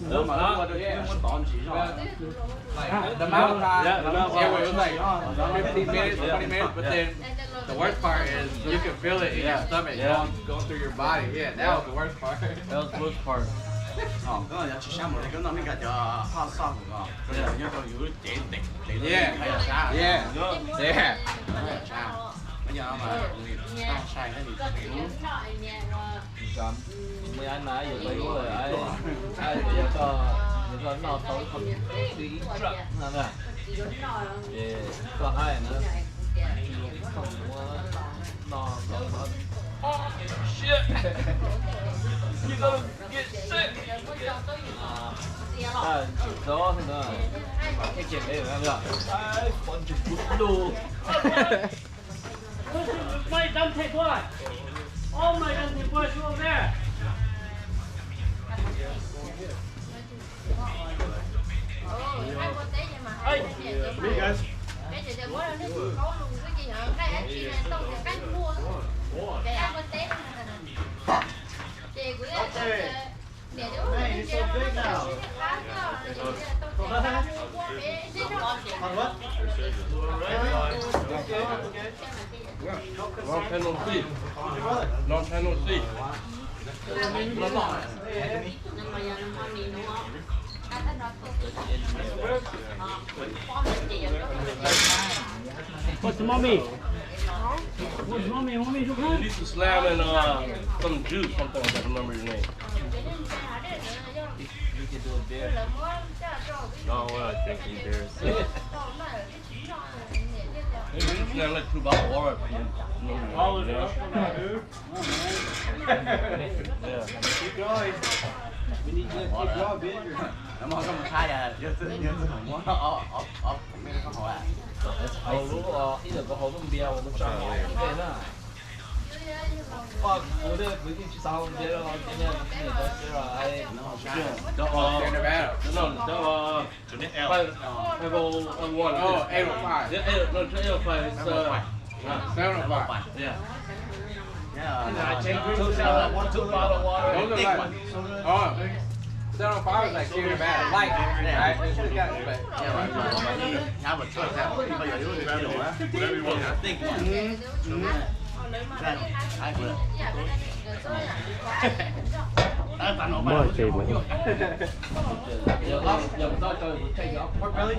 Ua mas ua rau yus muab tov ntsis zog. Like, the amount of time, yeah, the amount of time, yeah, it was like fifteen minutes, twenty minutes, but then the worst part is you can feel it in your stomach going, going through your body. Yeah, that was the worst part. That was the worst part. Koj yog tsis sab mus li koj noj me ka cov hot sauce ko, koj nyob rau yus lub cev ntev ntev li, yeah, yeah. Muab yog mas tau sai koj nim. Muaj ib nab yuav tau ib lawm, yuav koj noj tau ib qho twb ib tsam no na, ces koj haib na, tsis muab noj tau. Oh, shit. You gonna get sick. Tsis txhob no, es ke me lawm, pov ntsis kuv lus. Where's my Dante boy? All my Dante boys are over there. Long time no see. Long time no see. What's mommy? What's mommy? Mommy, you need to slam in uh, some juice, something like that. Remember your name. You can do a beer. No, we're not drinking beers. Maybe you can have like two bottles of water. All of it. Yeah. Keep going. We need to keep going, big. Nov koj mus saib, yog txwj muab ob ob ob me koj hauv. Hauv lub, ib yam koj hauv lub npias uas mus tsa hauv ntej na. Fuck, kuv thiab kuv yeej tsis xav hauv npias li, ces nej niam tau seb os. Five, five oh one. Oh, eight oh five. Yeah, eight, no, eight oh five. It's uh, seven oh five. Yeah. Yeah, uh, two, two bottle water. Those are like, oh, seven oh five is like Sierra Nevada light, right? It's just got, but yeah, like, have a choice. Whatever you want. I think one. Muaj ces mus. Pork belly?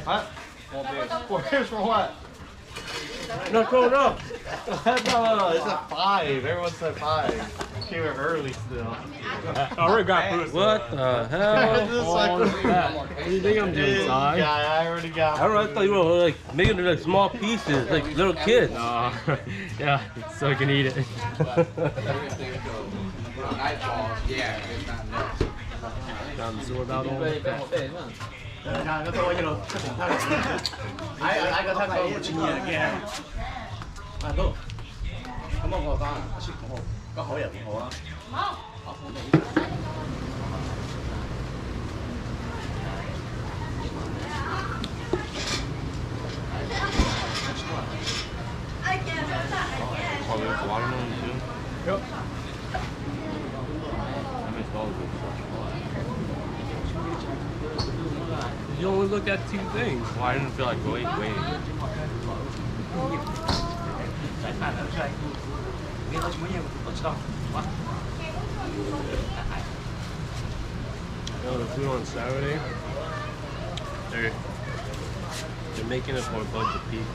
Huh? Four beers for what? No, no, no. No, no, no, it's a five. Everyone said five. Came in early still. I already got food. What the hell? It's just like, what do you think I'm doing, Cy? Yeah, I already got food. I don't know, I thought you were, like, making it, like, small pieces, like little kids. No. Yeah, so I can eat it. Tam sim no tau. Ai, ai, koj thawj koj tsis nyiam kiag. Koj muaj koj, koj hauv yam kuv hauv. Oh, there's watermelon too? Yep. That makes all the good stuff. You only look at two things. Well, I didn't feel like wait, waiting. Oh, the food on Saturday? They're, they're making it for a bunch of people.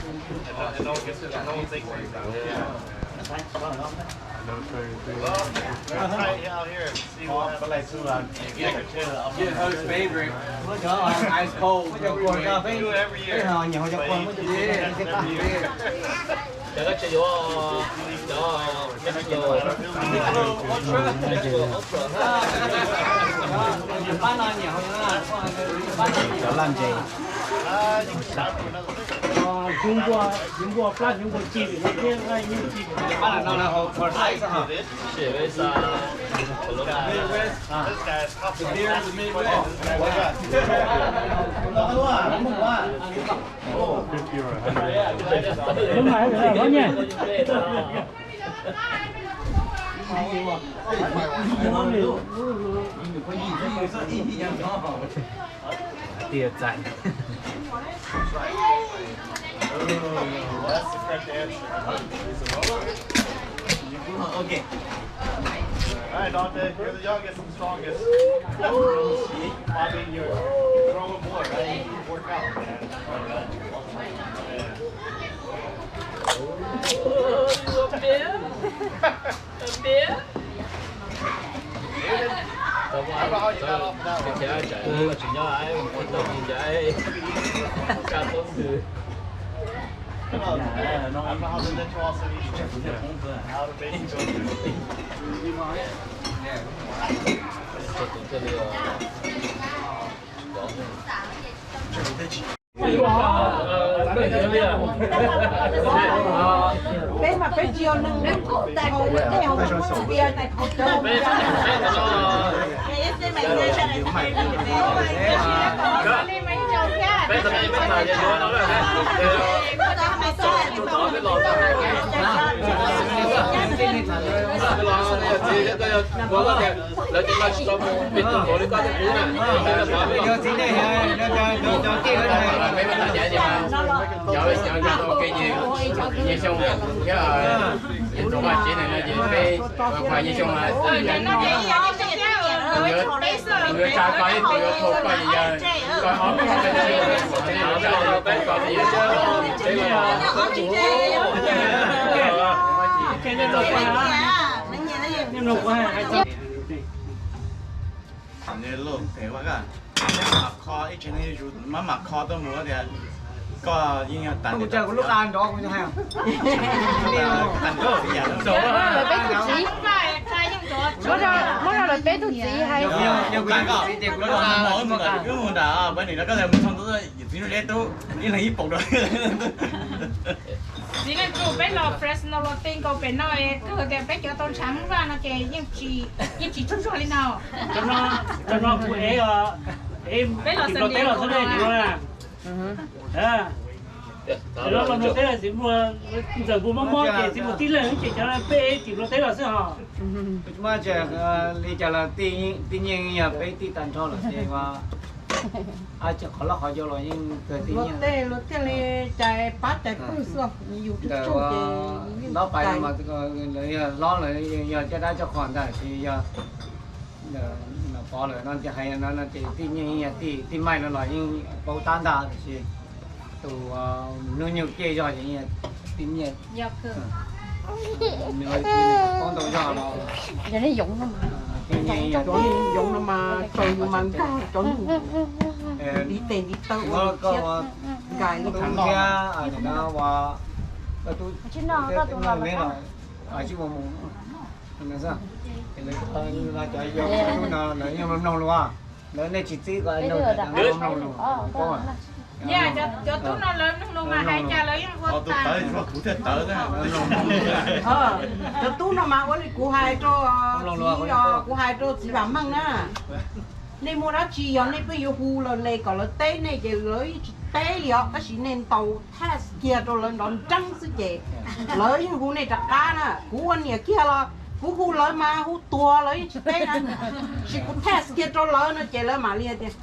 And no, and no one gets to, no one takes anything. Yeah. Well, we're tight out here. See what happens. Your host favorite. Ice cold. Do it every year. But you, you do it every year. Cov koj tsis yuav, cov Mexico. Mexico Ultra. Cov laj ntses. Xyov npuaj, xyov npuaj plab, xyov npuaj ci vim no thiab, nqaij nyuj ci vim no. Shit, it's, uh, Colombia. This guy's tough. Lub no hab nyiaj. Tias txais. That's the correct answer. Okay. All right, Dante, you're the youngest and strongest. I mean, you're, you're throwing more, right? You work out, man. Yeah. Tau muaj, tau, tsis nyob, muaj tau mus ncav, tsa toob ntws. Tus thiaj li, tus thiaj li. Peb mas peb tsis yog neeg haus dej haus tias. Lawv tsis tau tsis tau peb tus tuav li koj thiab kuv na. Yog txiv neej, cov tij, cov xyoo thiab, yog txiv neej no ces peb, yog xyoo, yuav tsa koj ib tug, yuav thua koj yawg, koj ob tug, peb tug, peb tug. Kho ib tsev neeg zuj zus, mam mam kho tuaj mus tias koj yeej yog tas. Kuv tsa kuv lub qa nrov kuv hais. Peb tug txiv. Muab rau lawv peb tug txiv hais. Yog kuv txiv ces kuv lub qa nrov. Wb mus nram pab nim no koj mus txog ntawd yawm txiv lub zeb tub ib leeg ib paus rau. Txiv neej tub, peb los Fresno los ti nkaus pem no, kawg tias peb cov tau ntshav Hmoob Vaj no ces yeej tsis, yeej tsis tsaug zog li no. Cov no kuv ev, ev tim Nplog teb los xwb ne, tim no na. Los Nplog teb los txiv, ntxawm npua mob mob ces txiv mus tib leeg ces cov peb ev tim Nplog teb los xwb hos. Li cas los tij nyeej yog peb tij tag nrho lawm ces qhov loj qhov yau los yeej kawg tij nyeej. Luag thiaj li cais pab cais pwg xwb, yus tsuj tsuj ces ntaub pais mas lawv yog hlob lawm, yog caj dab coj qhov ntag, ces yog pov lawm no ces hais no ces tij nyeej yog tij, tij maij no los yeej paub tab ntag, tiam sis tus hnub nyoog ciaj zog ces tij nyeej. Paub ntau zog los tij nyeej. Cov yoov no mas tsaws yus mas nkag cov ntiv tes ntiv taw ua thiab nkag li thiab no ua tub me los tsis ua mus. Cov tub no lawv yeej mloog lus, lawv nej tsis txib ko mloog lus. Yog cov tub no lawv mloog lus mas hais cas lawv yeej ua tawv. Cov tub no mas ua li kuv hais rau txiv, kuv hais rau txiv Vam Meej na, nej muaj dab tsi yog nej pheej yuav hu lawv kom lawv teb nej ces lawv yeej tsis teb li os, tab sis nej ntaus thaij kiag rau lawv nrov nreeb xwb ces lawv yeej hu nej rov qab na. Kuv ua niam kiag los kuv hu lawv mas hu tuag lawv yeej tsis teb na. Sis kuv thaij kiag rau lawv no ces lawv mam li tias,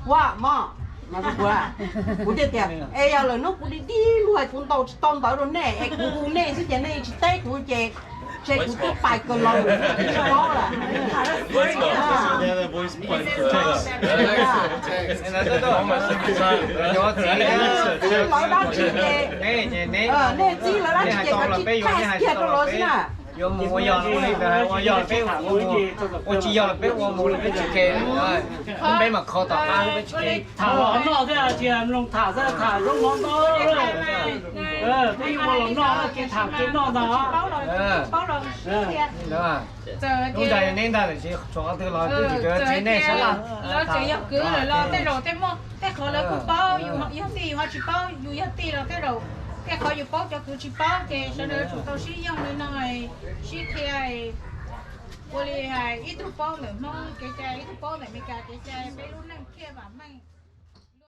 ua mog, kuv thiaj tias es yog lawm hnub kuv dig dig lug kuv ntaus tsis tau ntawv rau nej es kuv hu nej xwb ces nej tsis teb kuv ces ntshe kuv twb pais kawg los lawm, kuv tsis paub lawm. Lawv dab tsi ces, nej txiv lawv dab tsi ces koj tsis thaij kiag rau lawv xwb na. Yuav mus ua yog los ua li ntawd, ua yog los peb ua, ua tsis yog los peb ua mus los peb tsis ke, peb mam kho tom qab peb tsis ke. Tham los noj thiab, tsis mloog tham xwb, tham zoo mov ntau. Peb yuav ua los noj ces tham kev noj ntag. Lub nra yog neb ntag, tiam sis tshuav qhov twg los twb tsis tsev nej sab laj. Lawv tseem yog kwv lawm los tej zaum tej muaj tej qhov lawv kuj paub, yus yog tij yus ho tsis paub, yus yog tij los tej zaum tej qhov yus paub cov kwv tsis paub, ces sawv daws yuav tsum tau sib yoog li no, sib qhia. Ua li hais ib tug paub ntawm Hmoob kev cai, ib tug paub ntawm Amelikas kev cai, peb lub neej thiaj vam meej.